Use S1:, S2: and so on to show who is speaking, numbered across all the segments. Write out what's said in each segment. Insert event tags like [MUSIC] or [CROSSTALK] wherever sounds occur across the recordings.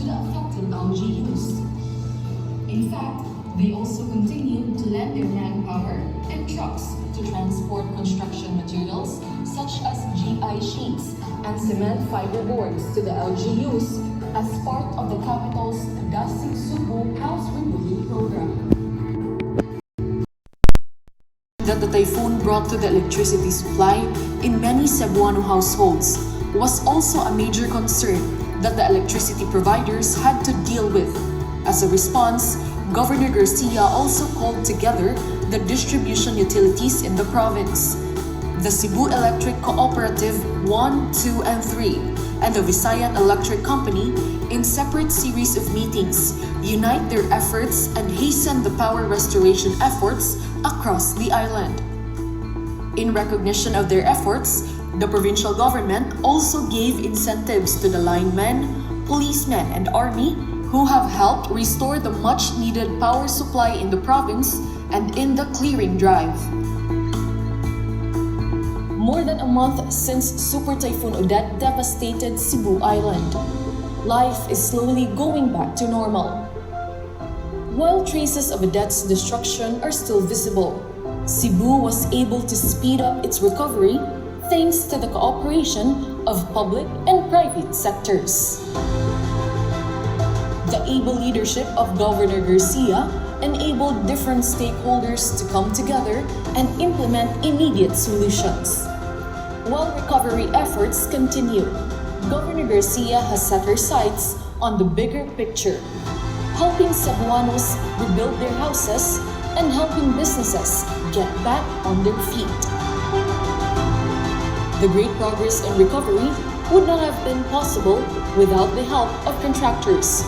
S1: to the affected LGUs. In fact, they also continued to lend their manpower and trucks to transport construction materials such as GI sheets and cement fiber boards to the LGUs as part of the capital's Dasig Sugbo House Rebuilding Program. That the typhoon brought to the electricity supply in many Cebuano households was also a major concern that the electricity providers had to deal with. As a response, Governor Garcia also called together the distribution utilities in the province, the Cebu Electric Cooperative 1, 2, and 3, and the Visayan Electric Company in separate series of meetings, unite their efforts and hasten the power restoration efforts across the island. In recognition of their efforts, the provincial government also gave incentives to the linemen, policemen, and army who have helped restore the much needed power supply in the province and in the clearing drive. More than a month since Super Typhoon Odette devastated Cebu Island, life is slowly going back to normal. While traces of Odette's destruction are still visible, Cebu was able to speed up its recovery thanks to the cooperation of public and private sectors. The able leadership of Governor Garcia enabled different stakeholders to come together and implement immediate solutions. While recovery efforts continue, Governor Garcia has set her sights on the bigger picture, helping Cebuanos rebuild their houses and helping businesses get back on their feet. The great progress in recovery would not have been possible without the help of contractors,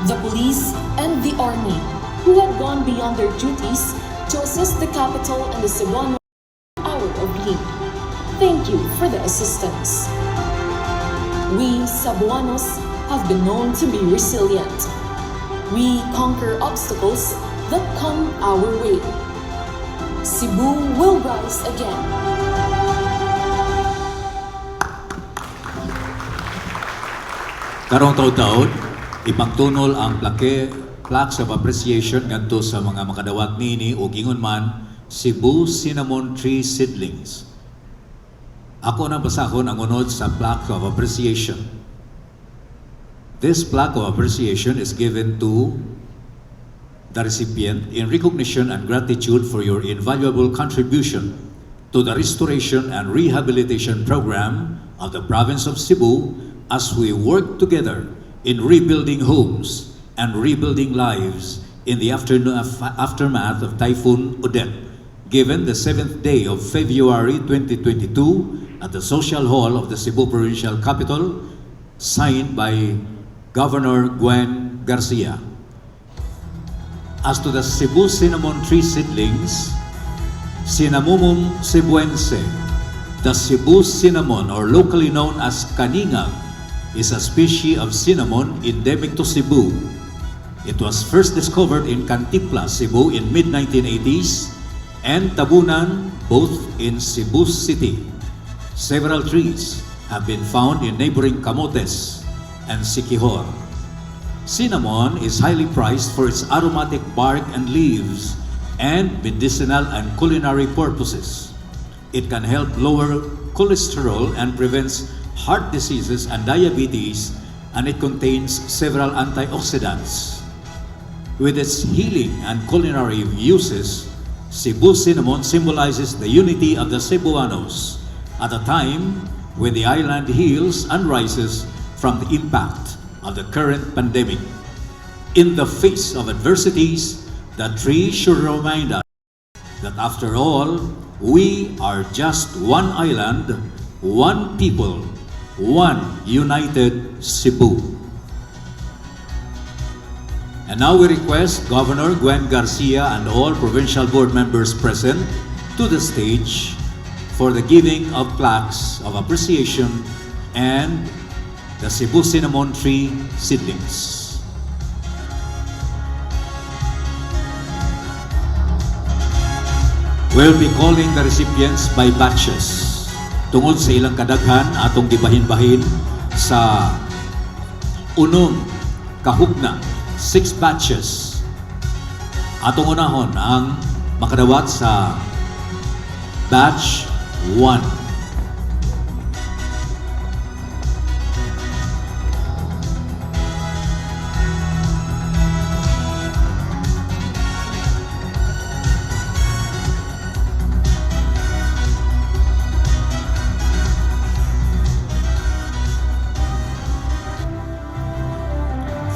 S1: the police, and the army, who had gone beyond their duties to assist the capital and the Cebuano hour of need. Thank you for the assistance. We Cebuanos have been known to be resilient. We conquer obstacles that come our way. Cebu will rise again.
S2: Karong taud-taud, ipagtunol ang plaques of appreciation ngadto sa mga makadawat nini og ingon man Cebu Cinnamon Tree Seedlings. Ako na basahon ang unod sa plaque of appreciation. This plaque of appreciation is given to the recipient in recognition and gratitude for your invaluable contribution to the restoration and rehabilitation program of the province of Cebu as we work together in rebuilding homes and rebuilding lives in the aftermath of Typhoon Odette, given the 7th day of February 2022 at the Social Hall of the Cebu Provincial Capitol, signed by Governor Gwen Garcia. As to the Cebu cinnamon tree seedlings, Cinnamomum cebuense, the Cebu cinnamon, or locally known as kaningag, is a species of cinnamon endemic to Cebu. It was first discovered in Cantipla, Cebu in mid-1980s and Tabunan, both in Cebu City. Several trees have been found in neighboring Camotes and Siquijor. Cinnamon is highly prized for its aromatic bark and leaves and medicinal and culinary purposes. It can help lower cholesterol and prevents heart diseases and diabetes, and it contains several antioxidants. With its healing and culinary uses, Cebu cinnamon symbolizes the unity of the Cebuanos at a time when the island heals and rises from the impact of the current pandemic. In the face of adversities, the tree should remind us that after all, we are just one island, one people, one united Cebu. And now we request Governor Gwen Garcia and all provincial board members present to the stage for the giving of plaques of appreciation and the Cebu Cinnamon Tree seedlings. We'll be calling the recipients by batches. Tungod sa ilang kadaghan, atong gibahin-bahin sa unom Kahugna, six batches. Atong unahon ang makadawat sa batch 1.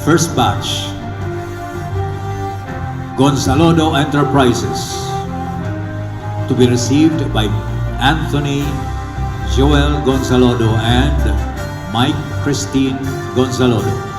S2: First batch, Gonzalodo Enterprises, to be received by Anthony Joel Gonzalodo and Mike Christine Gonzalodo.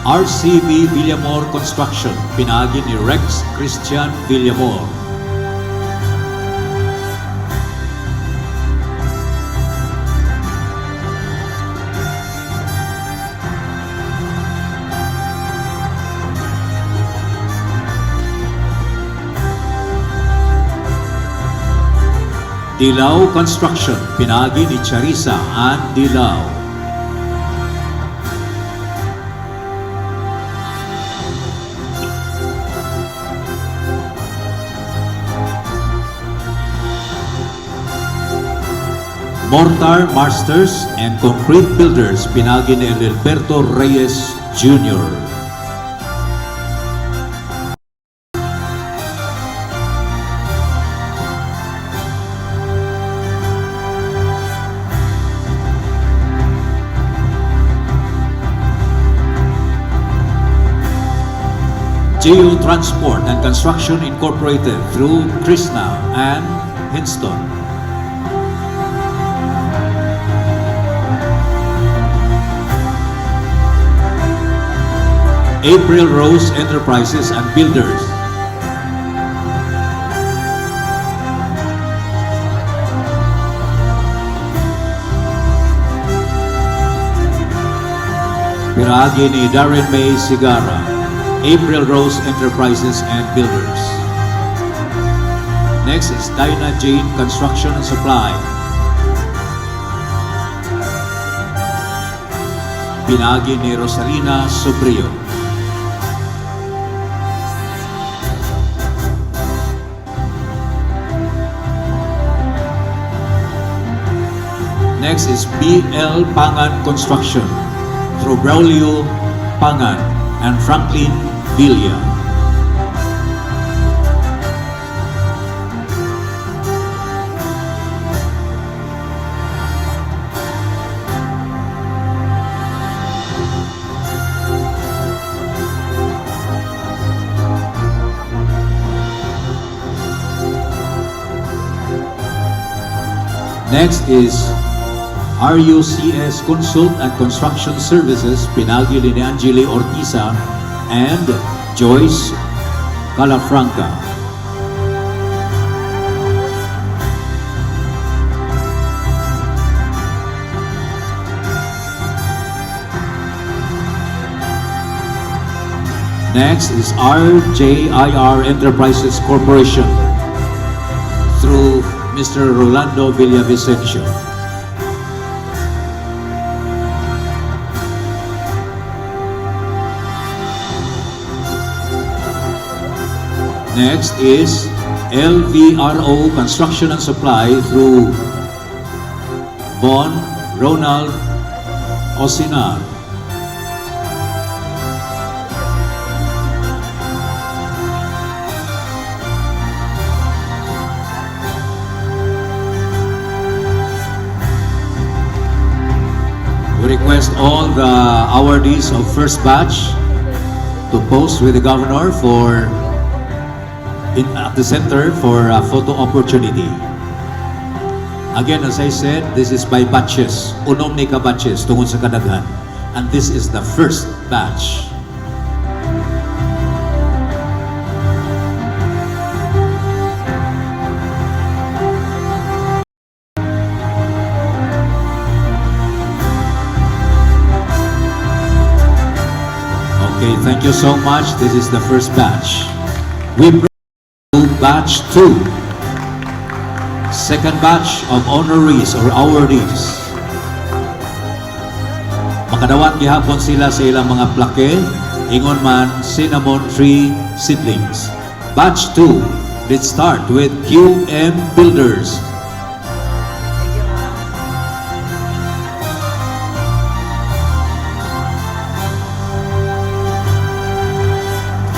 S2: RCB Villamor Construction, pinaagi ni Rex Christian Villamor. Dilao Construction, pinaagi ni Charissa Ann Dilao. Mortar Masters and Concrete Builders, pinaagi ni Alberto Reyes Jr. Geo Transport and Construction Incorporated through Krishna and Hinston. April Rose Enterprises and Builders. Pinaagi ni Darren May Sigara, April Rose Enterprises and Builders. Next is Dinah Jane Construction and Supply. Pinaagi ni Rosalina Sobrio. Next is BL Pangan Construction through Braulio Pangan and Franklin Villa. Next is RUCS Consult and Construction Services, pinaagi ni Angeli Ortiza and Joyce Calafranca. Next is RJIR Enterprises Corporation through Mr. Rolando Villavicencio. Next is LVRO Construction and Supply through Von Ronald Osinar. We request all the awardees of first batch to post with the governor for at the center for a photo opportunity. Again, as I said, this is by batches. Unom ni ka batches tungod sa kadaghan. And this is the first batch. Thank you so much. This is the first batch. We bring to batch 2. Second batch of honorees or awardees. Makadawat gihapon sila sa ilang mga plaque, ingon man Cinnamon Tree Seedlings. Batch 2, let's start with QM Builders.
S3: Thank you, ma'am.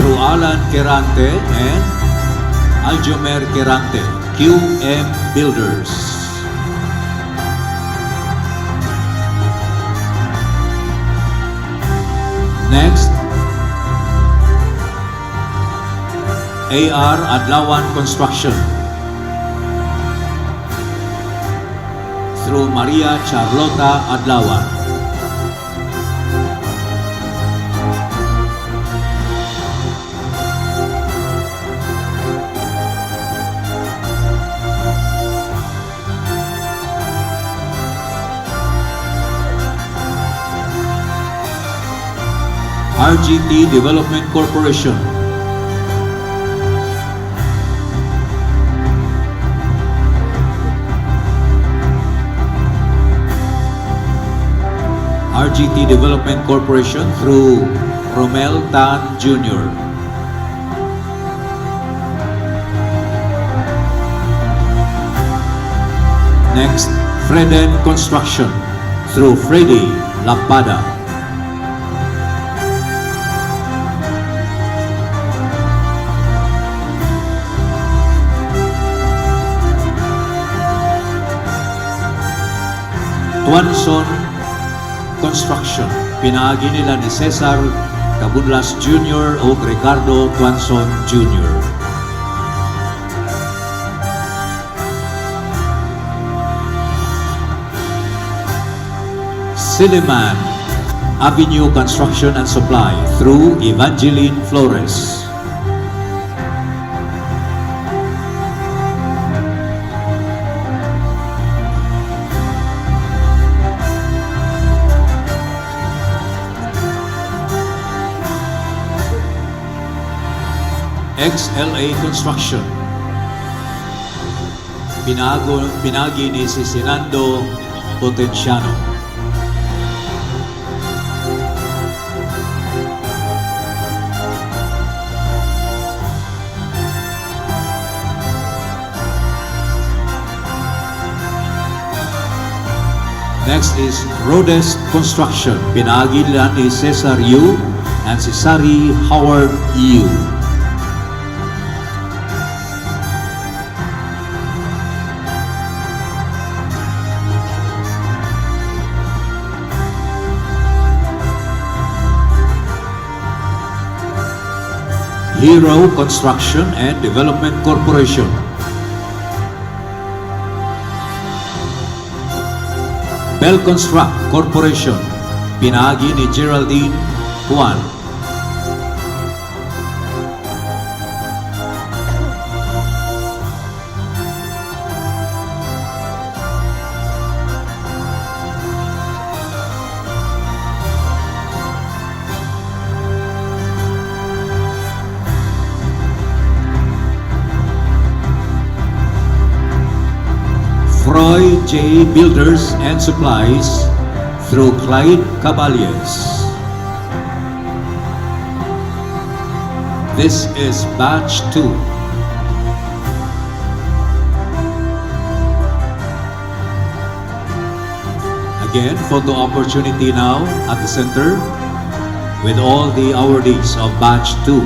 S2: Through Alan Quirante and Aljomer Quirante, QM Builders. Next, AR Adlawan Construction through Maria Charlota Adlawan. RGT Development Corporation. RGT Development Corporation through Romel Tan Jr. Next, Freden Construction through Freddy Lapada. Tuanson Construction. Pinaagi nila ni Cesar Cabunlas Jr. O Ricardo Tuanson Jr. Silliman Avenue Construction and Supply through Evangeline Flores. XLA Construction. Pinaagi ni si Sinando Potenciano. Next is Rhodes Construction. Pinaagi nila ni Cesar Yu and si Sari Howard Yu. Hero Construction and Development Corporation. Bell Construct Corporation. Pinaagi ni Geraldine Juan. Froy J. Builders and Supplies through Clyde Caballes. This is batch 2. Again, photo opportunity now at the center with all the awardees of batch 2.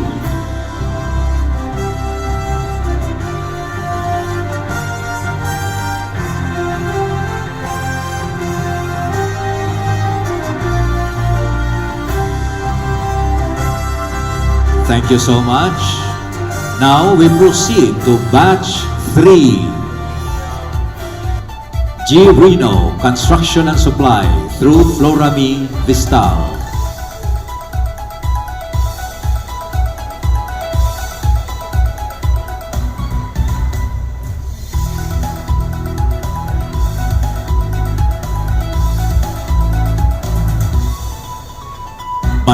S2: Thank you so much. Now we proceed to batch 3. G. Reno Construction and Supply through Florami Vistal.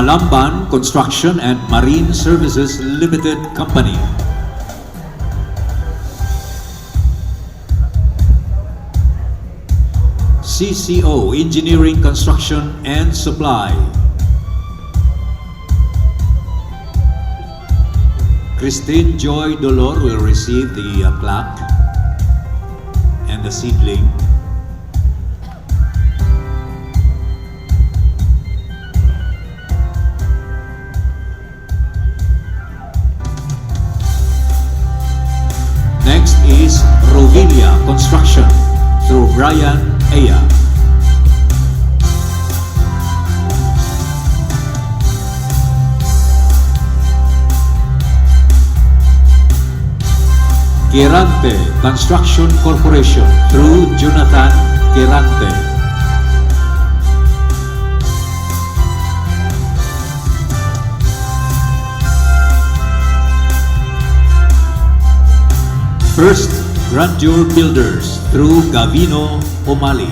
S2: Balamban Construction and Marine Services Limited Company. CCO Engineering Construction and Supply. Christine Joy Dolor will receive the plaque and the seedling. Next is Rovilia Construction through Brian Aya. Quirante Construction Corporation through Jonathan Quirante. First Grandeur Builders through Gavino O'Malley.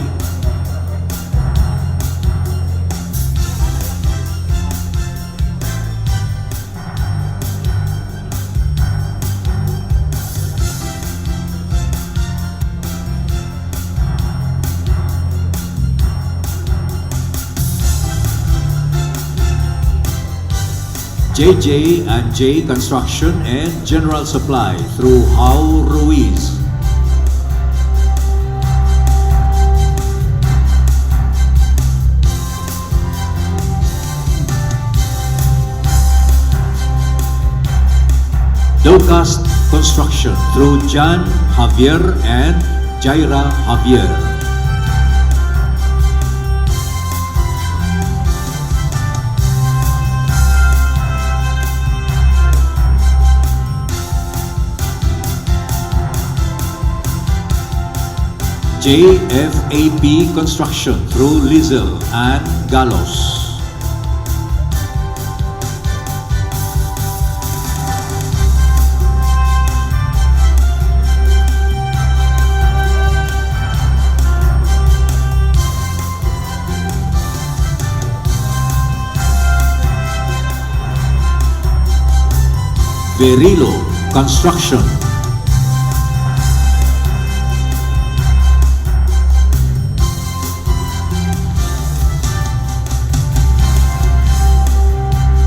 S2: JJ and J Construction and General Supply through How Ruiz. Docast Construction through John Javier and Jaira Javier. JFAP Construction through Lizel and Galos. Berilo Construction.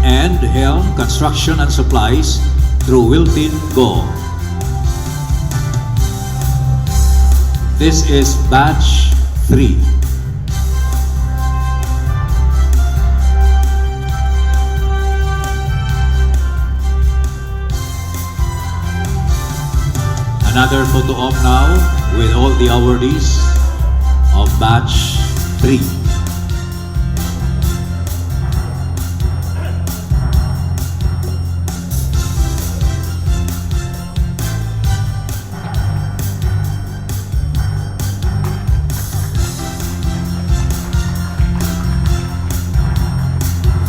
S2: And Helm Construction and Supplies through Wilton Go. This is batch 3. Another photo op now with all the awardees of batch 3.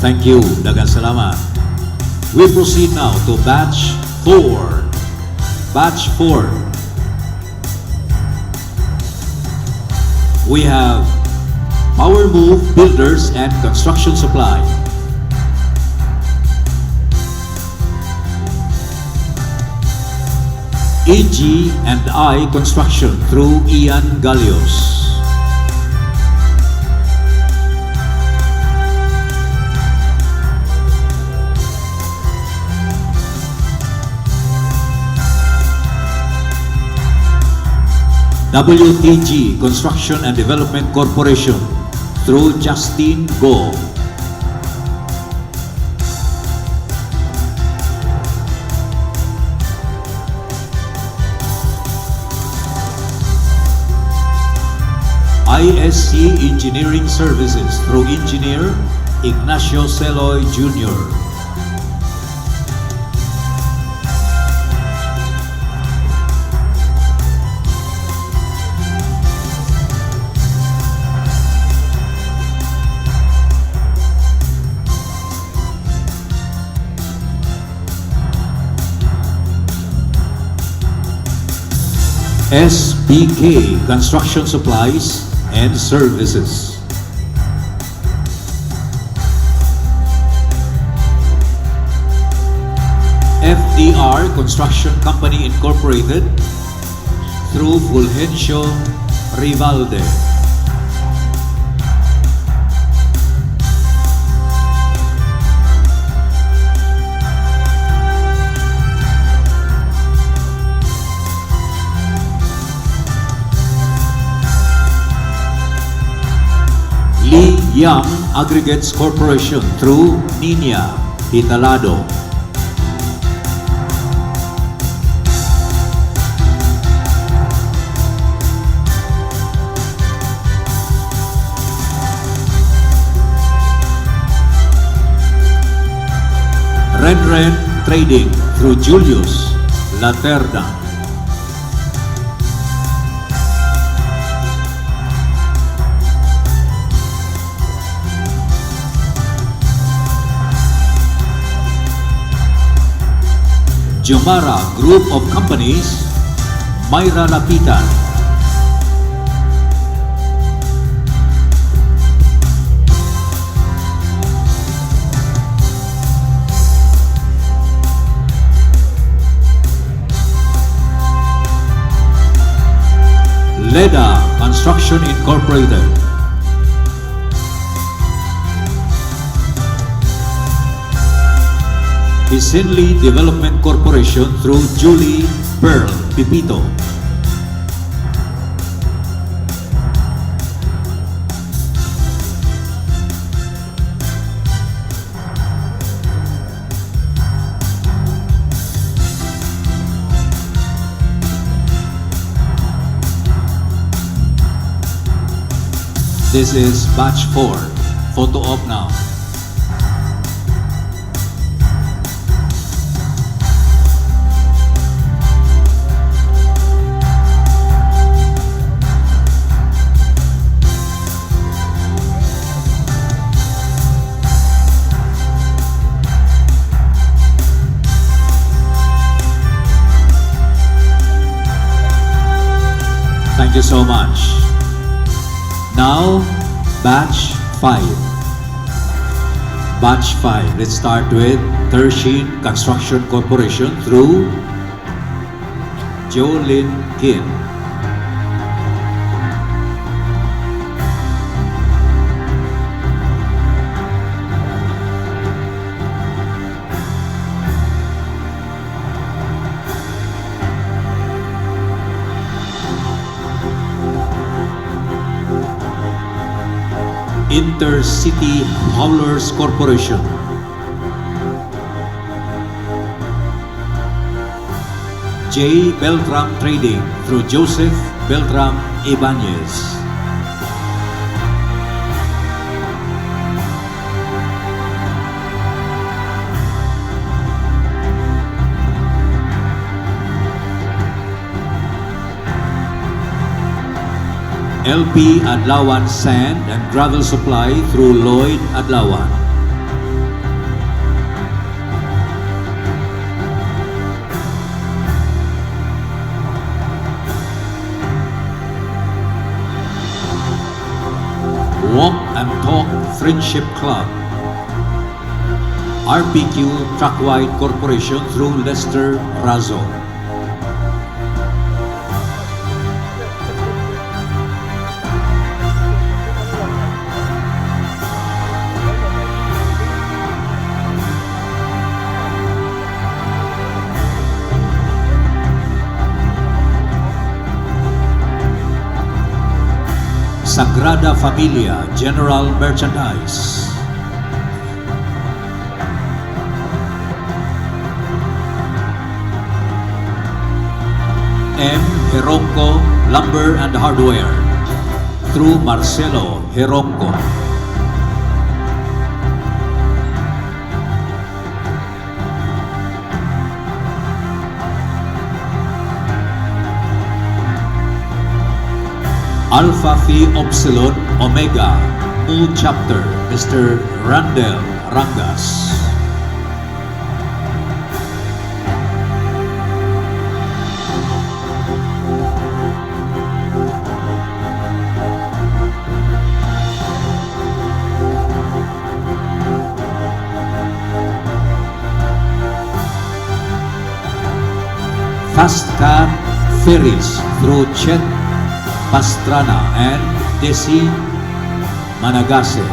S2: Thank you. Daghang salamat. We proceed now to batch 4. Batch 4. We have Power Move Builders and Construction Supply. EG and I Construction through Ian Gallios. WTG Construction and Development Corporation through Justin Go. ISC Engineering Services through Engineer Ignacio Celoy Jr. SBK Construction Supplies and Services. DR Construction Company Incorporated through Fulgencio Rivalde. Lee Young Aggregates Corporation through Nina Hitalado. Renren Trading through Julius Laterna. Jumara Group of Companies, Myra Lapitan. Leda Construction Incorporated. Isinli Development Corporation through Julie Pearl Pipito. This is batch 4. Photo op now. Thank you so much. Now, batch 5. Batch 5. Let's start with Tershin Construction Corporation through Jolene Kim. Intercity Haulers Corporation. J. Beltram Trading through Joseph Beltram Ibanez. LP Adlawan Sand and Gravel Supply through Lloyd Adlawan. Walk and Talk Friendship Club. RPQ Trackwide Corporation through Lester Razo. Sagrada Familia General Merchandise. M. Heronco Lumber and Hardware through Marcelo Heronco. Alpha Phi Upsilon Omega Mu Chapter, Mr. Randall Rangas. Fast Cat Ferries through Chet Pastrana and Desi Managase.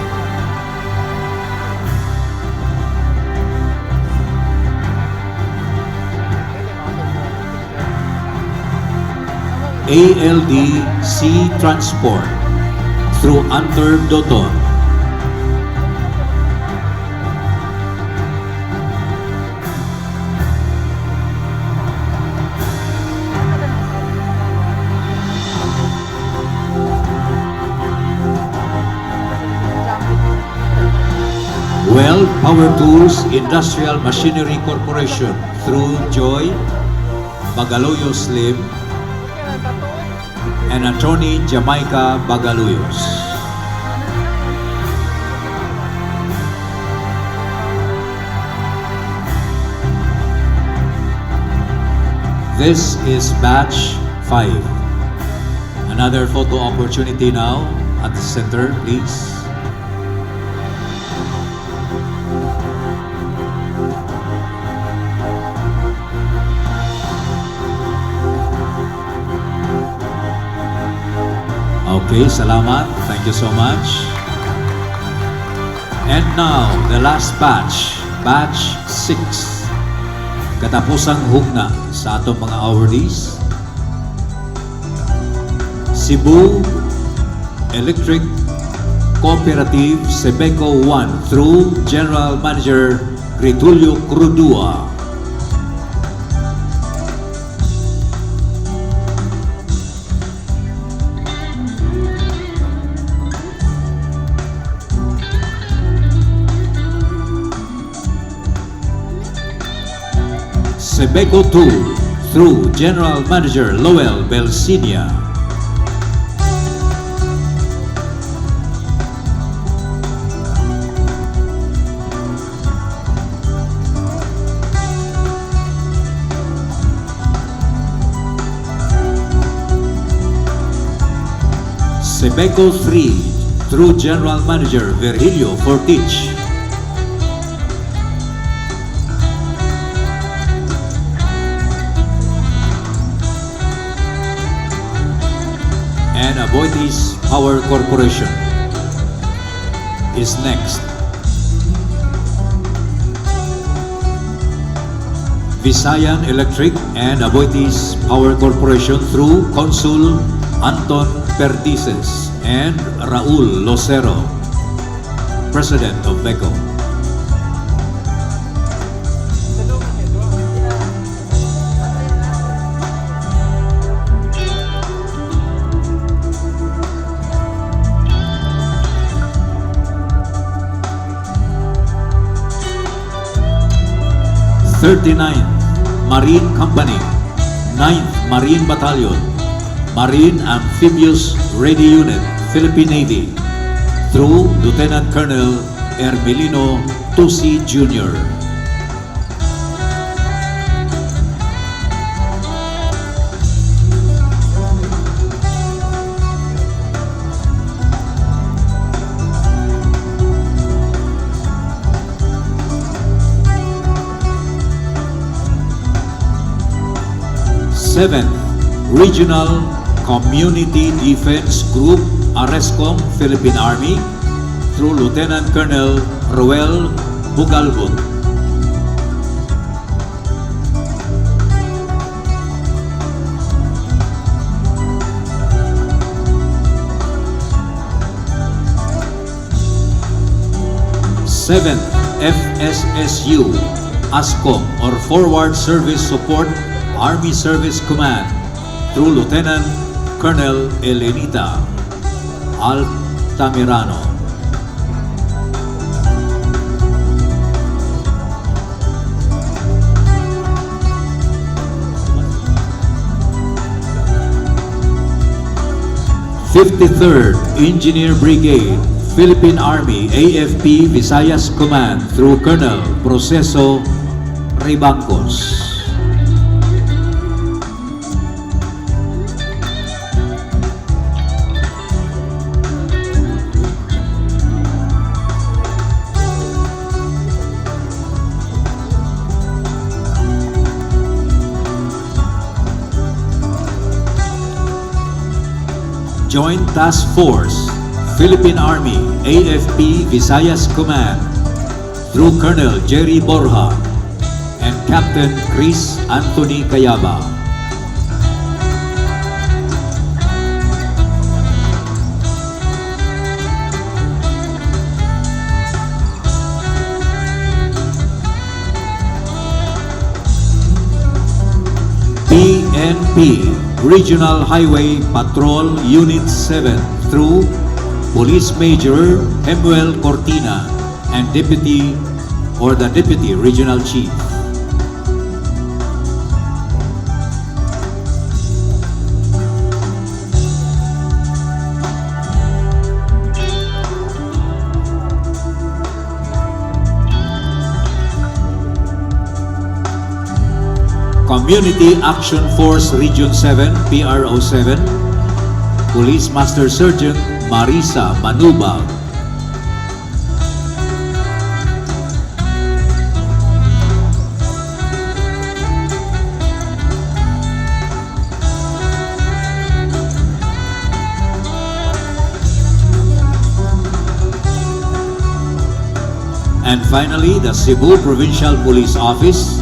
S2: ALD Sea Transport through Anter Doton. Weld Power Tools Industrial Machinery Corporation through Joy Bagaloyo Slim and Attorney Jamaica Bagaluyos. This is batch 5. Another photo opportunity now at the center, please. Okay, salamat. Thank you so much. And now, the last batch, batch 6. Katapusang hugna sa atong mga awardees. Cebu Electric Cooperative Cebeco 1 through General Manager Gritulio Crudua. Cebeco 2 through General Manager Lowell Belsinia. Cebeco 3 through General Manager Virgilio Fortich. And Aboitiz Power Corporation is next. Visayan Electric and Aboitiz Power Corporation through Consul Anton Perdices and Raul Locero, President of BECO. 39th Marine Company, 9th Marine Battalion, Marine Amphibious Ready Unit, Philippine Navy, through Lieutenant Colonel Hermelino Tusi Jr. 7th Regional Community Defense Group, ARESCOM, Philippine Army, through Lieutenant Colonel Ruel Bugalbut. 7th FSSU, ASCOM or Forward Service Support Army Service Command through Lieutenant Colonel Elenita Altamirano. 53rd Engineer Brigade, Philippine Army, AFP, Visayas Command through Colonel Proceso Ribancos. Joint Task Force, Philippine Army, AFP Visayas Command, through Colonel Jerry Borja and Captain Chris Anthony Cayaba. PNP Regional Highway Patrol Unit 7 through Police Major Emuel Cortina and Deputy or the Deputy Regional Chief. Community Action Force Region 7, PRO 7, Police Master Sergeant Marisa Manubag. And finally, the Cebu Provincial Police Office,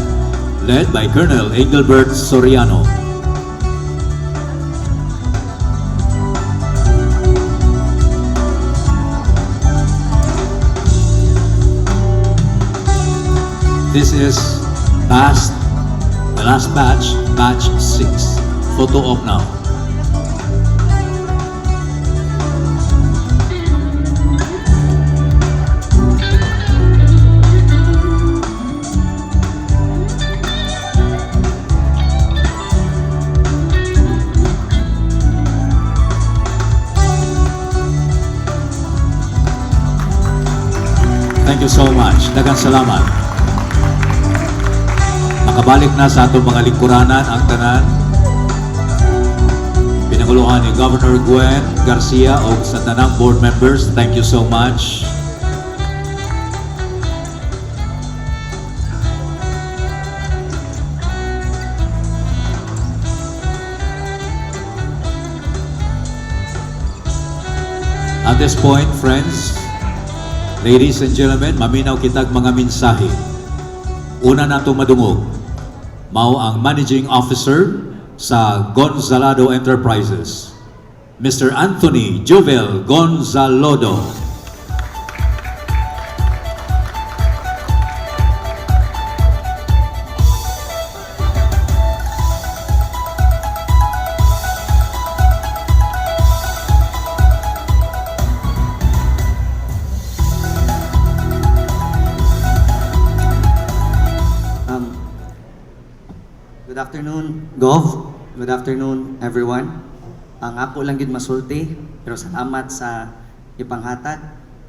S2: led by Colonel Engelbert Soriano. This is past, the last batch, batch 6. Photo op now. Thank you so much. Daghang salamat. Makabalik na sa atong mga lingkuranan ang tanan. Pinanguluhan ni Governor Gwen Garcia o sa tanang board members, thank you so much. At this point, friends, ladies and gentlemen, maminaw kitag mga mensahe. Una natong madungog, mao ang Managing Officer sa Gonzalado Enterprises, Mr. Anthony Jovel Gonzalodo.
S3: Good afternoon, Gov. Good afternoon, everyone. Ang ako lang gid masulti, pero salamat sa ipanghatag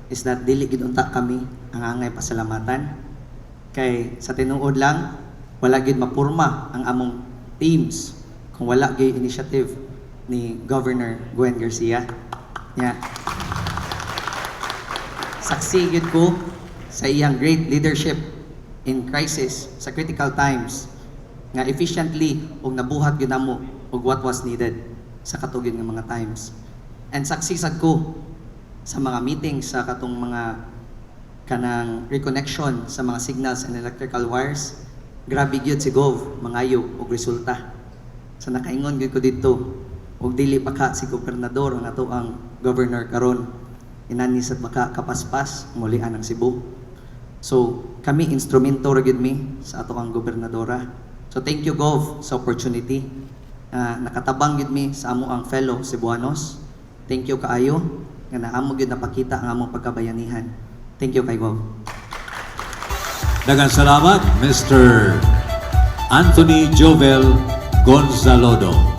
S3: is that dili gid unta kami ang angay pasalamatan. Kay sa tinuod lang, wala gid mapurma ang among teams kung wala gyud initiative ni Governor Gwen Garcia. Yeah. Saksi gyud ko sa iyang great leadership in crisis sa critical times nga efficiently ug nabuhat gyud namo og what was needed sa kato gyud nga mga times. And saksi sad ko sa mga meetings sa katong mga kanang reconnection sa mga signals and electrical wires. Grabe gyud si Gov mangayo og resulta. Sa nakaingon gyud ko didto og dili pa ka si gobernador ang ato ang governor karon, inani sad baka kapaspas mulian ang Cebu. So kami, instrumento ra gyud mi sa ato ang gobernadora. So thank you, Gov, sa opportunity. Nakatabang gyud mi sa amo ang fellow Cebuanos. Thank you kaayo nga naamo gyud napakita ang among pagkabayanihan. Thank you kay Gov.
S2: Daghang salamat, Mr. Anthony Jovel Gonzalodo.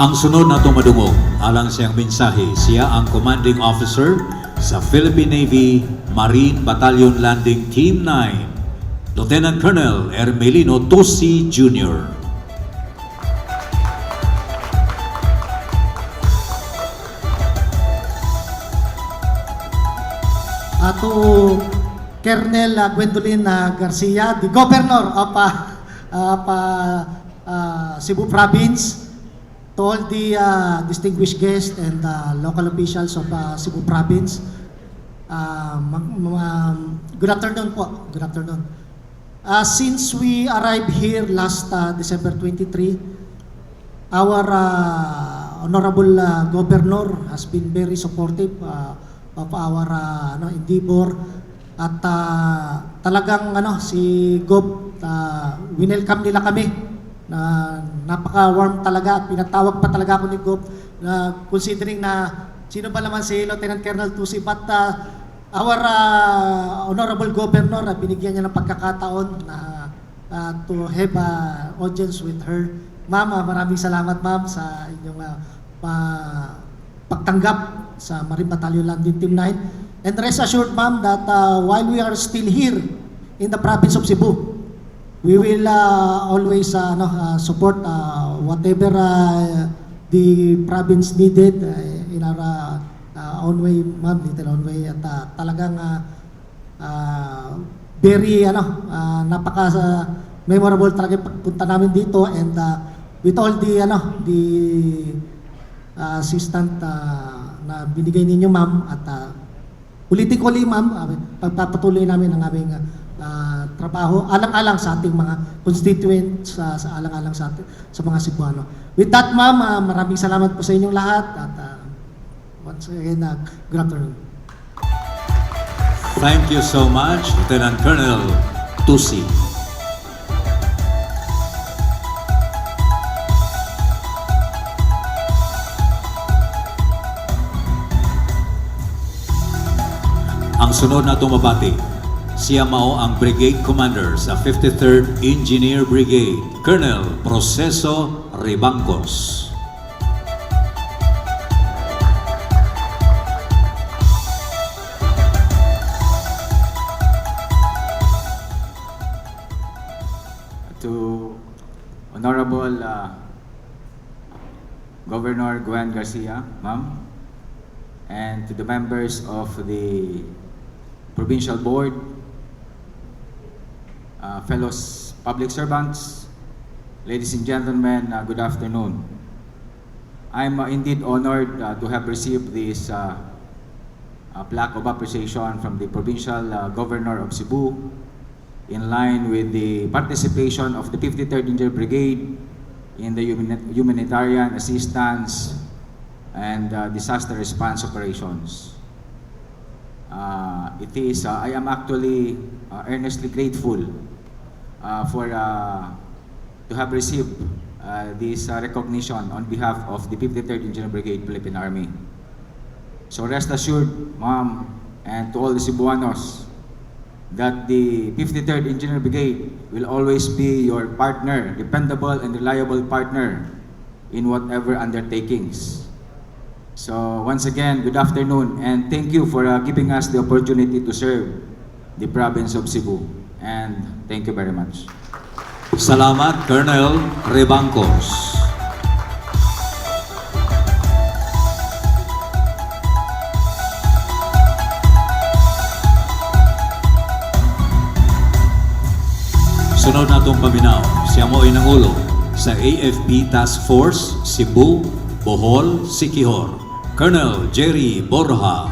S2: Ang sunod na madungog, alang siyang mensahe, siya ang commanding officer sa Philippine Navy Marine Battalion Landing Team 9, Lieutenant Colonel Ermelino Tosi Jr.
S4: To Colonel Gwendolyn Garcia, the Governor of Cebu Province, to all the distinguished guests and local officials of Cebu Province. Good afternoon po. Good afternoon. Since we arrived here last December 23, our honorable governor has been very supportive of our ano, endeavor at talagang ano, si Gov, winelcome nila kami na napaka-warm talaga. Pinatawag pa talaga ako ni Gov na considering na sino ba naman si Lieutenant Colonel Tusi, but our honorable governor, binigyan niya ng pagkakataon na to have a audience with her. Ma'am, maraming salamat, ma'am, sa inyong pagtanggap sa Marine Battalion Landing Team 9. And rest assured, ma'am, that while we are still here in the province of Cebu, we will always ano, support whatever the province needed in our own way, ma'am, little own way. At talagang very ano, napaka memorable talaga yung pagpunta namin dito and with all the ano, the assistant na binigay ninyo, ma'am, at ulitin ko ulit, ma'am, pagpapatuloy namin ang aming trabaho alang-alang sa ating mga constituents, sa alang-alang sa mga Cebuano. With that, ma'am, maraming salamat po sa inyong lahat at once again, good afternoon.
S2: Thank you so much, Lieutenant Colonel Tusi. Ang sunod na tumabati, siya mao ang Brigade Commander sa 53rd Engineer Brigade, Colonel Proceso Rebancos.
S5: To Honorable Governor Gwen Garcia, ma'am, and to the members of the Provincial Board, fellow public servants, ladies and gentlemen, good afternoon. I'm indeed honored to have received this plaque of appreciation from the Provincial Governor of Cebu in line with the participation of the 53rd Engineer Brigade in the humanitarian assistance and disaster response operations. I am actually earnestly grateful for to have received this recognition on behalf of the 53rd Engineer Brigade, Philippine Army. So rest assured, ma'am, and to all the Cebuanos, that the 53rd Engineer Brigade will always be your partner, dependable and reliable partner in whatever undertakings. So once again, good afternoon and thank you for giving us the opportunity to serve the province of Cebu. And thank you very much.
S2: Salamat, Colonel Rebancos. Sunod natong paminaw, siya mo ay nangulo sa AFP Task Force Cebu, Bohol, Siquijor, Colonel Jerry Borja.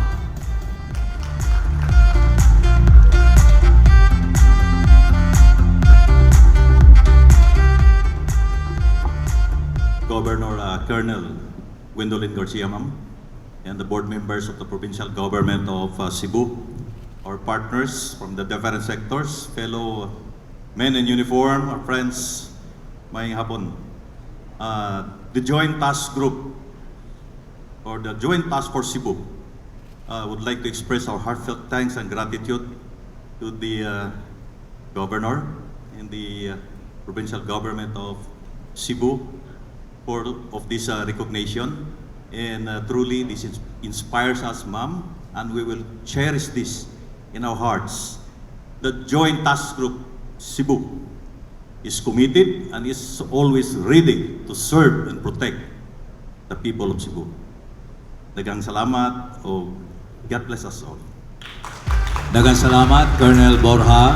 S6: Governor Colonel Gwendolyn Garcia, ma'am, and the board members of the provincial government of Cebu, our partners from the different sectors, fellow men in uniform, our friends, maayong hapon. The Joint Task Group or the Joint Task Force Cebu would like to express our heartfelt thanks and gratitude to the governor and the provincial government of Cebu for of this recognition. And truly, this inspires us, ma'am, and we will cherish this in our hearts. The Joint Task Group Cebu is committed and is always ready to serve and protect the people of Cebu. Daghang salamat o God bless us all.
S2: Daghang salamat, Colonel Borja.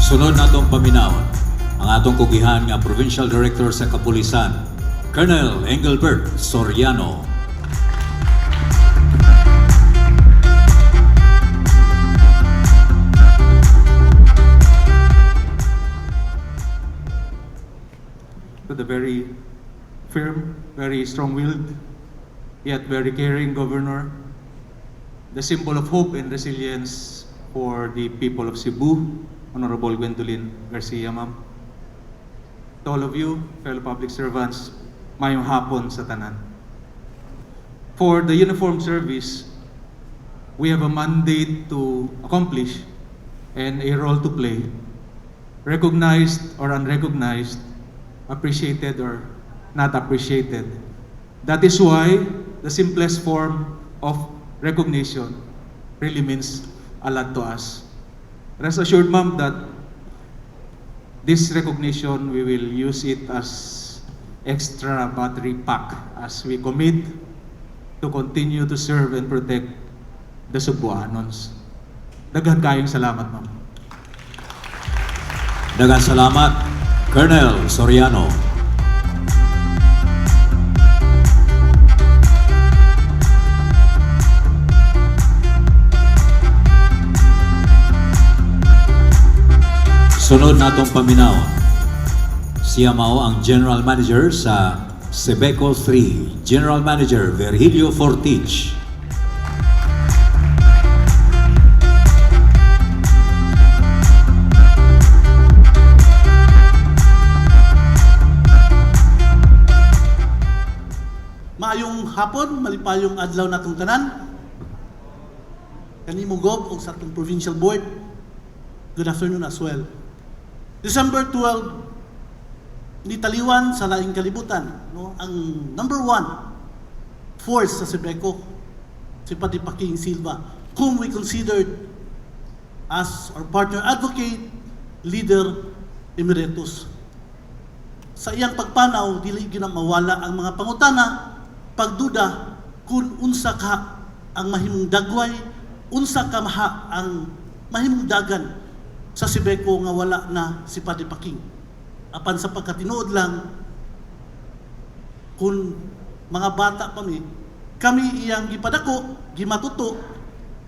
S2: Sunod natong paminawon ang atong kugihan nga Provincial Director sa Kapulisan, Colonel Engelbert Soriano.
S7: To the very firm, very strong-willed, yet very caring governor, the symbol of hope and resilience for the people of Cebu, Honorable Gwendolyn Garcia, ma'am. To all of you, fellow public servants, maayong hapon sa tanan. For the uniform service, we have a mandate to accomplish and a role to play, recognized or unrecognized, appreciated or not appreciated. That is why the simplest form of recognition really means a lot to us. Rest assured, ma'am, that this recognition, we will use it as extra battery pack as we commit to continue to serve and protect the Sugbuanons. Daghan kayong salamat, ma'am.
S2: Daghang salamat, Colonel Soriano. Sunod natong paminawon, siya mao ang General Manager sa Cebeco 3, General Manager Virgilio Fortich.
S8: Maayong hapon, malipayong adlaw natong tanan. Kanimo, Gob, ug sa atong provincial board. Good afternoon as well. December 12, nitaliwan sa laing kalibutan, no, ang number one force sa Cebeco, si Padre Paking Silva, whom we considered as our partner advocate, leader emeritus. Sa iyang pagpanaw, dili gyud na mawala ang mga pangutana, pagduda kung unsa ka ang mahimong dagway, unsa ka maha ang mahimong dagan sa Cebeco nga wala na si Padre Paking. Apan sa pagkatinuod lang, kung mga bata pa mi, kami iyang gipadako, gimatuto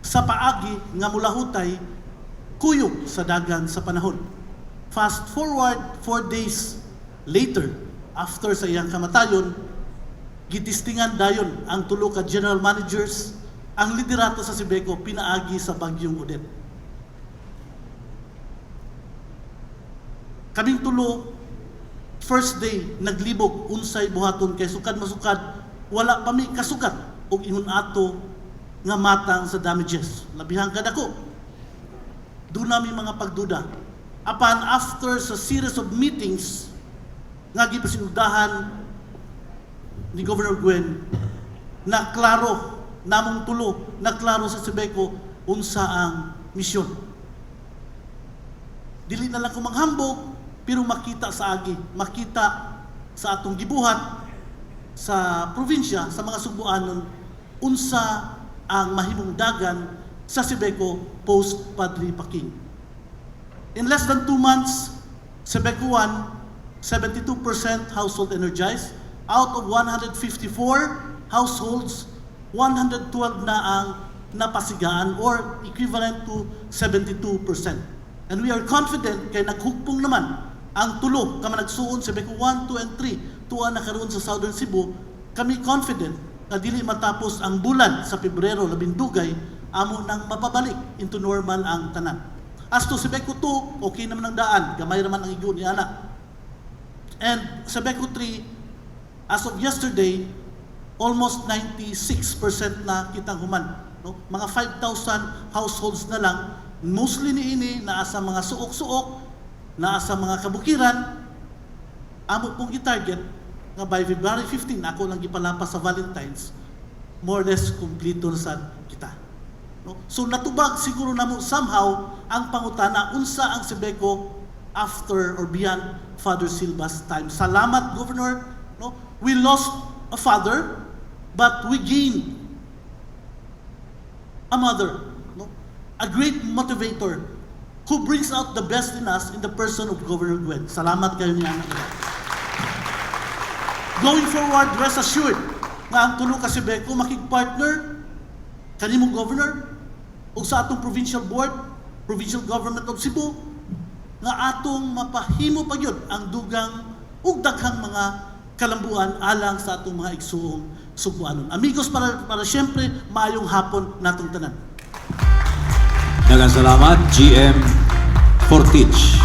S8: sa paagi nga mulahutay kuyog sa dagan sa panahon. Fast forward 4 days later, after sa iyang kamatayon, gitistingan dayon ang tulo ka general managers ang liderato sa Cebeco pinaagi sa Bagyong Odette. Kaming tulo, first day, naglibog unsay buhaton kay sukad masukad wala pa mi kasukat og ingon ato nga matang sa damages. Labihang kadako. Doon nami mga pagduda. Apan after sa series of meetings nga gipasinugdahan ni Governor Gwen, na klaro namong tulo, na klaro sa Cebeco unsa ang misyon. Dili na lang ko manghambog, pero makita sa agi, makita sa atong gibuhat sa probinsya, sa mga Sugbuanon, unsa ang mahimong dagan sa Cebeco post Padre Paking. In less than 2 months, Cebeco 1, 72% household energized. Out of 154 households, 112 na ang napasigaan or equivalent to 72%. And we are confident kay naghugpong naman ang tulo ka managsuon sa Cebeco 1, 2, and 3 tuwa na karon sa Southern Cebu. Kami confident na dili matapos ang bulan sa Pebrero 12 amo nang mapabalik into normal ang tanan. As to Cebeco 2, okay naman ang daan, gamay naman ang igo ni ana. And Cebeco 3, as of yesterday, almost 96% na kitang human. No? Mga 5,000 households na lang, mostly niini naa sa mga suok-suok, naa sa mga kabukiran. Amo pong i-target nga by February 15, ako lang gipalapas sa Valentine's, more or less kumpleto na sad kita. No? So natubag siguro namo somehow ang pangutana unsa ang Cebeco after or beyond Father Silva's time. Salamat, Governor. No? We lost a father, but we gained a mother, no? A great motivator who brings out the best in us in the person of Governor Gwen. Salamat kayo niya, anak. Going forward, rest assured nga ang tulo ka Cebeco makig-partner kanimong governor o sa atong provincial board, provincial government of Cebu, nga atong mapahimo pa gyud ang dugang ug daghang mga kalambuan alang sa atong mga igsuong Sugbuanon. Amigos, para siyempre, maayong hapon natong tanan.
S2: Daghang salamat, GM Fortich.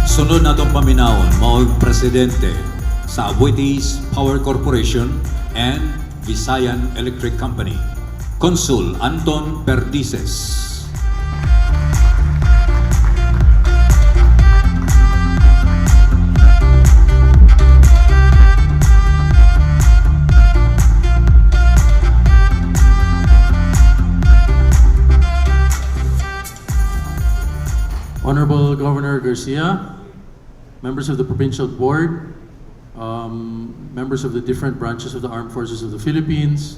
S2: Sunod natong paminawon mao'y presidente sa Aboitiz Power Corporation and Visayan Electric Company, Consul Anton Perdices.
S9: Honorable Governor Garcia, members of the Provincial Board, members of the different branches of the Armed Forces of the Philippines,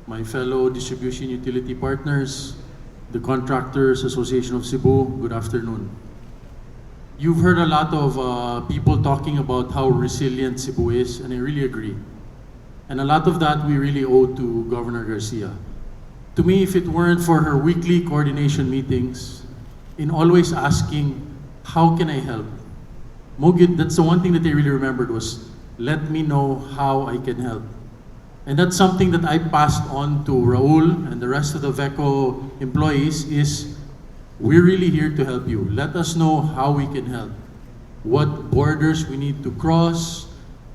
S9: my fellow distribution utility partners, the Contractors Association of Cebu, good afternoon. You've heard a lot of people talking about how resilient Cebu is, and I really agree. And a lot of that we really owe to Governor Garcia. To me, if it weren't for her weekly coordination meetings, in always asking, "How can I help?" Mao gyud, that's the one thing that I really remembered was, "Let me know how I can help." And that's something that I passed on to Raul and the rest of the VECO employees is, we're really here to help you. Let us know how we can help. What borders we need to cross,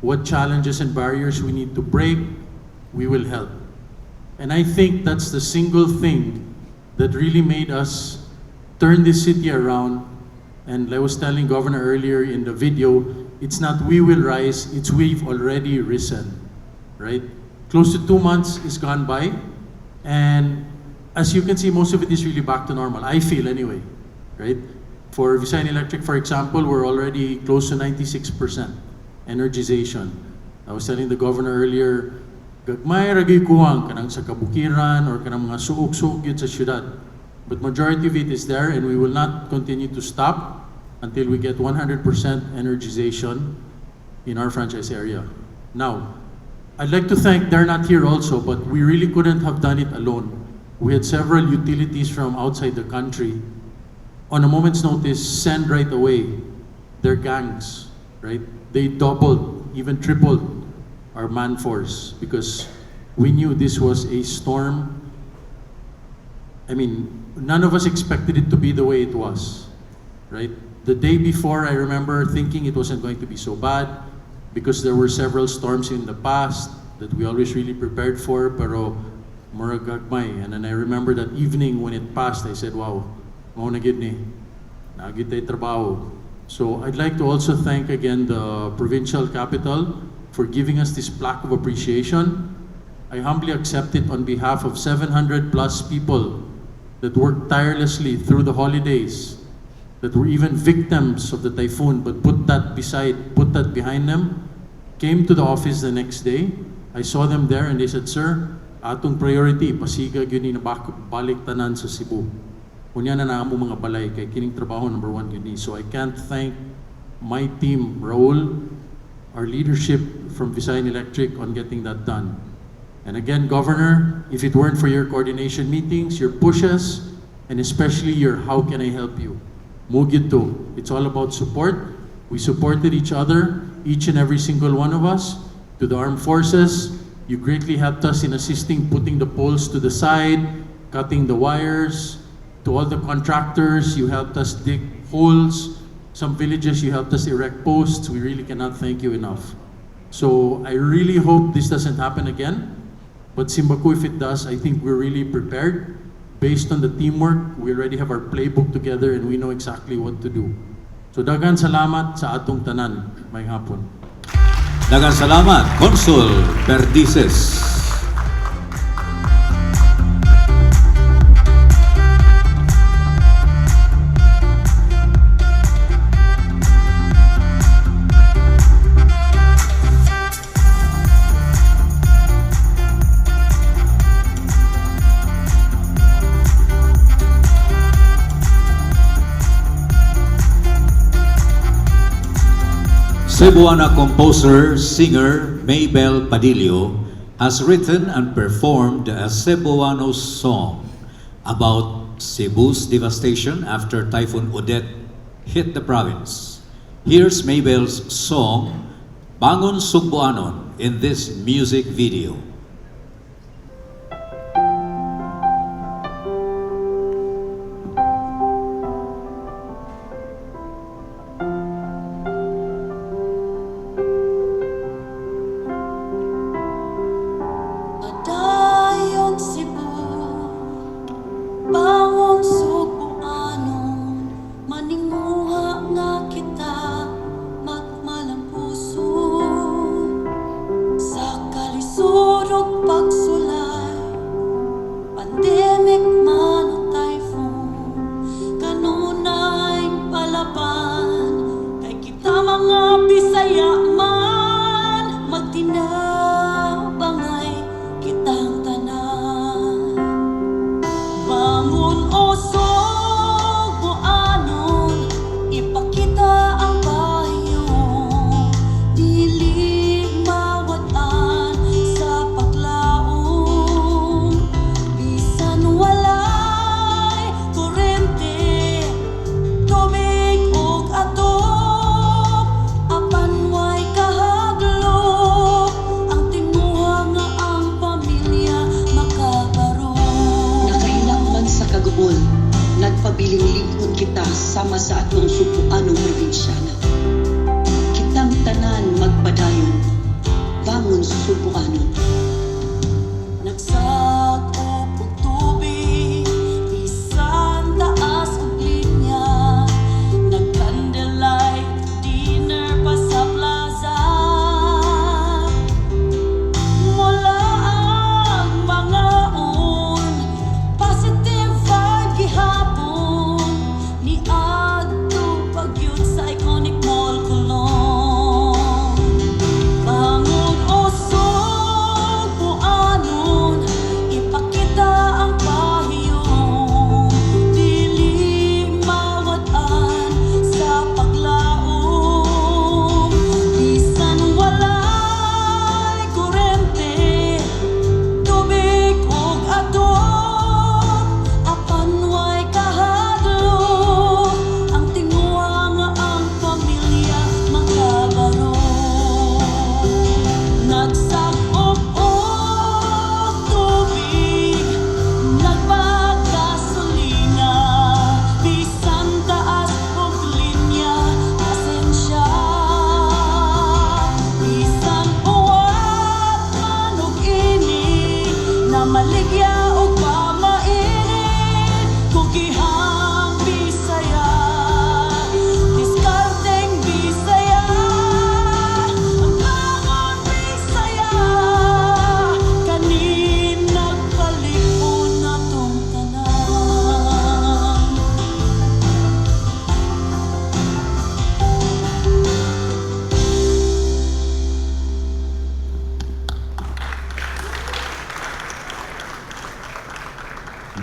S9: what challenges and barriers we need to break, we will help. And I think that's the single thing that really made us turn this city around. And I was telling Governor earlier in the video, it's not we will rise, it's we've already risen, right? Close to 2 months is gone by. And as you can see, most of it is really back to normal. I feel anyway, right? For Visayan Electric, for example, we're already close to 96% energization. I was telling the governor earlier, gagmay ra gyud kuwang kanang sa kabukiran or kanang mga suok-suok gyud sa syudad. But majority of it is there, and we will not continue to stop until we get 100% energization in our franchise area. Now, I'd like to thank, they're not here also, but we really couldn't have done it alone. We had several utilities from outside the country on a moment's notice send right away their gangs, right? They doubled, even tripled our man force because we knew this was a storm. I mean, none of us expected it to be the way it was, right? The day before, I remember thinking it wasn't going to be so bad because there were several storms in the past that we always really prepared for, pero murag gagmay. And then I remember that evening when it passed, I said, "Wow, mao na gyud ni. Naa gyud tay trabaho." So I'd like to also thank again the provincial capital for giving us this plaque of appreciation. I humbly accept it on behalf of 700 plus people that worked tirelessly through the holidays, that were even victims of the typhoon, but put that behind them, came to the office the next day. I saw them there and they said, "Sir, atong priority, pasiga gyud ni balik tanan sa Cebu. Unya na na amo mga balay kay kining trabaho number one gyud ni." So I can't thank my team, Raul, our leadership from Visayan Electric on getting that done. And again, Governor, if it weren't for your coordination meetings, your pushes, and especially your "How can I help you?" Mao gyud to. It's all about support. We supported each other, each and every single one of us. To the armed forces, you greatly helped us in assisting putting the poles to the side, cutting the wires. To all the contractors, you helped us dig holes. Some villages, you helped us erect posts. We really cannot thank you enough. So I really hope this doesn't happen again. But simbako, if it does, I think we're really prepared based Based on the teamwork, we already have our playbook together and we know exactly what to do. So daghan salamat sa atong tanan. Maayong hapon.
S2: Daghang salamat, Consul Perdices. Cebuana composer, singer Maybelle Padillo has written and performed a Cebuano song about Cebu's devastation after Typhoon Odette hit the province. Here's Maybelle's song, Bangon Sugboanon, in this music video.
S10: Padayon Cebu, bangon Sugboanon, maninguha nga kita, magmalang puso. Sa kalisod ug pagsulay, pandemic man o typhoon, kanunay palaban, kay kita mga Bisaya man, magtinabangay kitang tanan. Bangon o Sugboanon, ipakita ang payo, dili mawad-an sa paglaom. Bisan walay kurente, tubig ug atop, apan way kahadlok, ang tinguha nga ang pamilya makabaro.
S11: Nakahilak man sa kaguol, nagpabiling lig-on kita sama sa atong Sugboanong probinsyana. Kitang tanan magpadayon, bangon Sugboanon.
S10: Nagsag-op og tubig, bisan taas og linya, nag-candlelight dinner pa sa plaza. Mula ang mangaon, positive vibe gihapon, niadto pa gyud sa iconic Mall Colon. Bangon o Sugboanon, ipakita ang pahiyong, dili mawad-an sa paglaom. Bisan walay kurente, tubig ug atop, apan way kahadlok, ang tinguha nga ang pamilya makabaro. Nagsag-op og tubig, nagpagasolina, bisan taas og linya, pasensya. Bisan uwat man og init, namaligya og pamainit, kukihang Bisaya, diskarteng Bisaya, ang bangon Bisaya, kanin nagpalig-on atong tanan.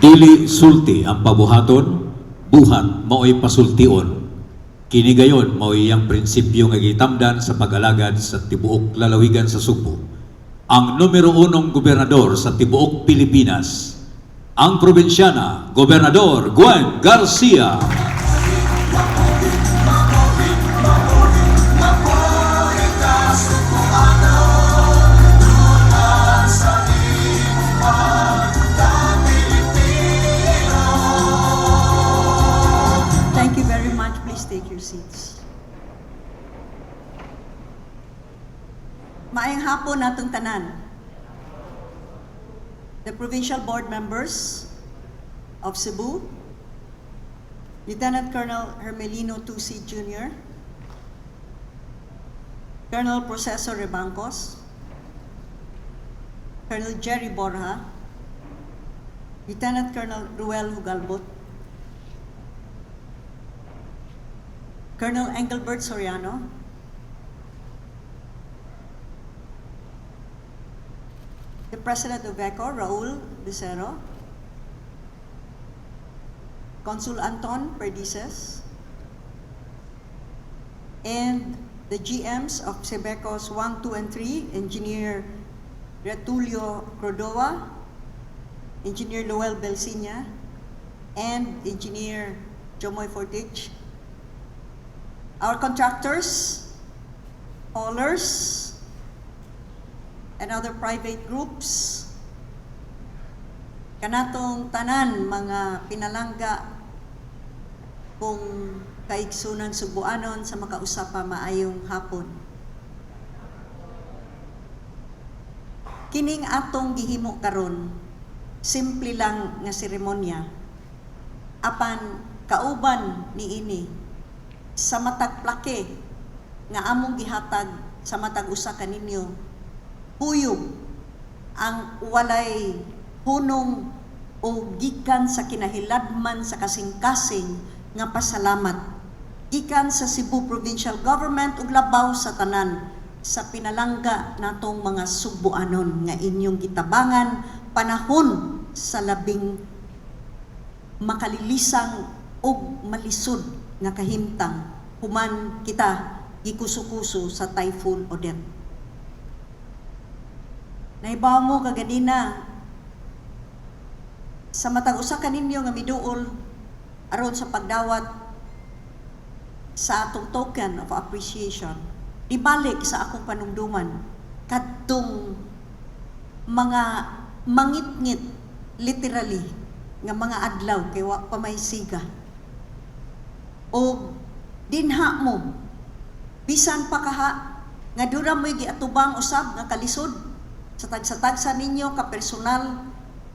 S2: Dili sulti ang pabuhaton, buhat mao'y pasultion. Kini gayon mao'y iyang prinsipyo nga gitamdan sa pag-alagad sa tibuok lalawigan sa Sugbo. Ang numero unong gobernador sa tibuok Pilipinas, ang probinsyana, Gobernador Gwen Garcia.
S12: Thank you very much. Please take your seats. Maayong hapon natong tanan. The provincial board members, of Cebu, Lieutenant Colonel Hermelino Tusi Jr., Colonel Proceso Rebancos, Colonel Jerry Borja, Lieutenant Colonel Ruel Jugalbot, Colonel Engelbert Soriano, the President of ECO, Raul Lucero, Consul Anton Perdices, and the GMs of Cebecos 1, 2, and 3, Engineer Retulio Cordova, Engineer Noel Belsinia, and Engineer Jomoy Fortich. Our contractors, haulers, and other private groups, kanatong tanan mga pinalangga kong kaigsunan Sugbuanon sa makausa pa, maayong hapon. Kining atong gihimo karon, simple lang nga seremonya. Apan kauban niini sa matag plaque nga among gihatag sa matag usa kaninyo, kuyog ang walay hunong o gikan sa kinahiladman sa kasing-kasing nga pasalamat gikan sa Cebu Provincial Government ug labaw sa tanan sa pinalangga natong mga Sugbuanon nga inyong gitabangan panahon sa labing makalilisang ug malisod nga kahimtang human kita gikuso-kuso sa Typhoon Odette. Nahibaw mo kaganina sa matag usa kaninyo nga miduol aron sa pagdawat sa atong token of appreciation, dibalik sa akong panumduman kadtong mga mangitngit literally nga mga adlaw kay wa pa may siga o dinha mo bisan pa kaha nga dura mo'y giatubang usab nga kalisod sa tagsa-tagsa ninyo ka personal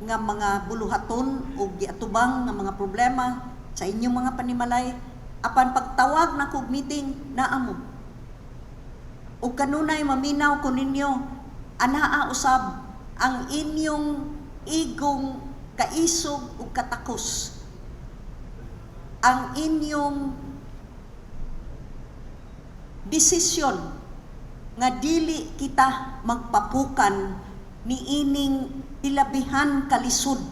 S12: nga mga buluhaton o giatubang nga mga problema sa inyong mga panimalay, apan pagtawag na kog meeting, naa mo. Ug kanunay maminaw ko ninyo, anaa usab ang inyong igong kaisog ug katakos, ang inyong desisyon nga dili kita magpapukan niining hilabihan kalisod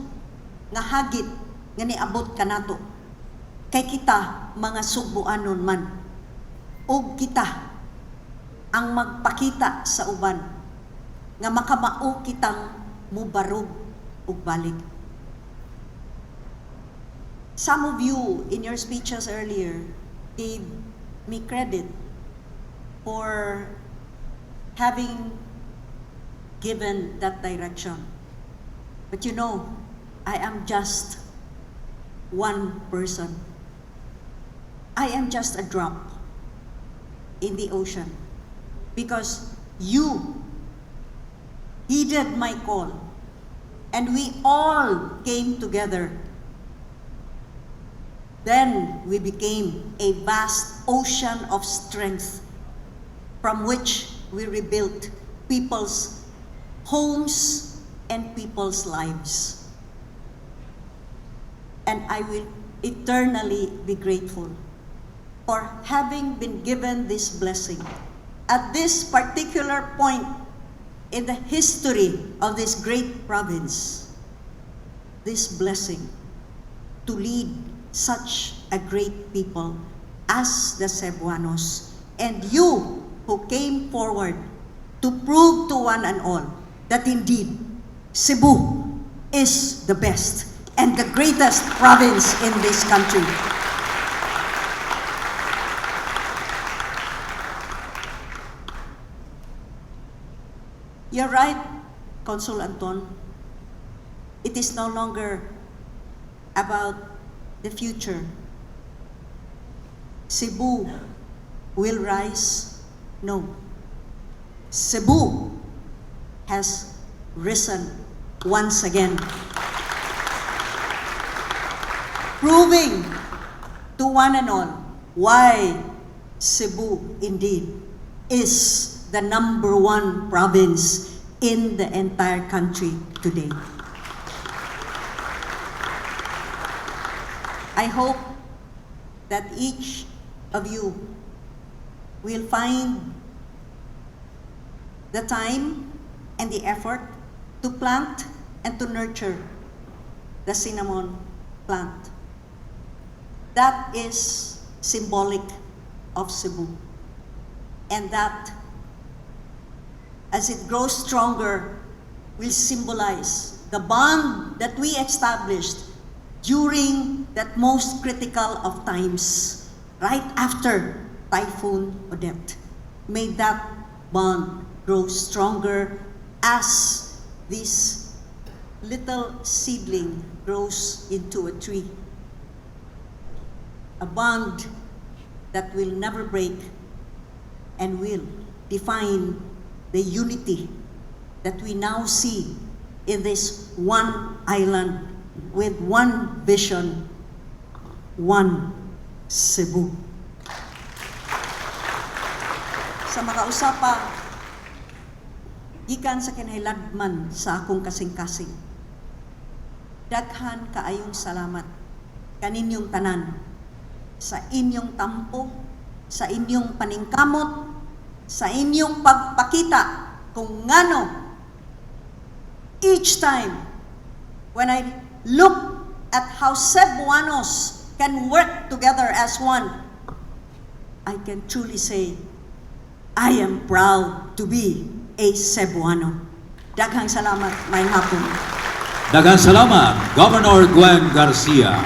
S12: nga hagit nga niabot kanato, kay kita mga Sugbuanon man ug kita ang magpakita sa uban nga makamao kitang mubarog ug balik. Some of you in your speeches earlier gave me credit for having given that direction. But I am just one person. I am just a drop in the ocean because you heeded my call and we all came together. Then we became a vast ocean of strength from which we rebuilt people's homes and people's lives. And I will eternally be grateful for having been given this blessing at this particular point in the history of this great province, this blessing to lead such a great people as the Cebuanos, and you who came forward to prove to one and all that indeed Cebu is the best and the greatest province in this country. You're right, Consul Anton. It is no longer about the future. Cebu will rise. No. Cebu has risen once again. [LAUGHS] It is no longer about the future. Cebu will rise. No. Cebu has risen once again. Proving to one and all why Cebu indeed is the number one province in the entire country today. I hope that each of you will find the time and the effort to plant and to nurture the cinnamon plant. That is symbolic of Cebu. And that, as it grows stronger, will symbolize the bond that we established during that most critical of times, right after Typhoon Odette. May that bond grow stronger as this little seedling grows into a tree. A bond that will never break and will define the unity that we now see in this one island with one vision, one Cebu. Sa makausa pa, gikan sa kinahiladman sa akong kasing-kasing, daghan kaayong salamat kaninyong tanan sa inyong tampo, sa inyong paningkamot, sa inyong pagpakita kung ngano each time when I look at how Cebuanos can work together as one, I can truly say, I am proud to be a Cebuano. Daghang salamat, maayong hapon.
S2: Daghang salamat, Governor Gwen Garcia.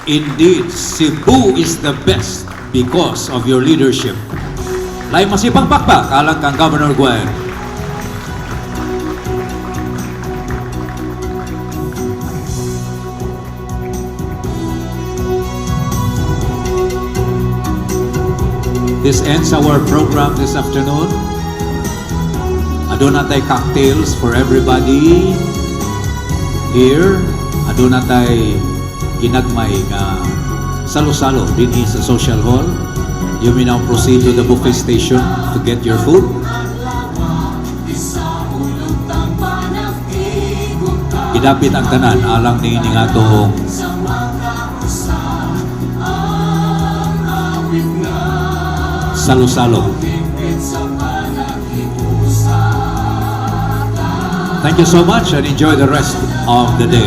S2: Indeed, Cebu is the best because of your leadership. Laing masipang pakpak alang kang Governor Gwen. This ends our program this afternoon. Aduna tay cocktails for everybody here. Aduna tay ginagmay nga salo-salo dinhi sa social hall. You may now proceed to the buffet station to get your food. Gidapit ang tanan alang niini nga atong salo-salo. Thank you so much and enjoy the rest of the day.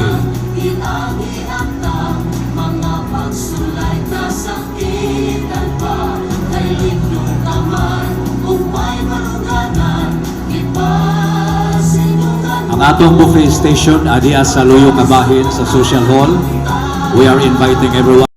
S10: Mga pagsulay kasakitan pa kay lignong taman ug may baruganan ipasinungan.
S2: Ang atong buffet station adiya sa luyo kabahin sa social hall. We are inviting everyone.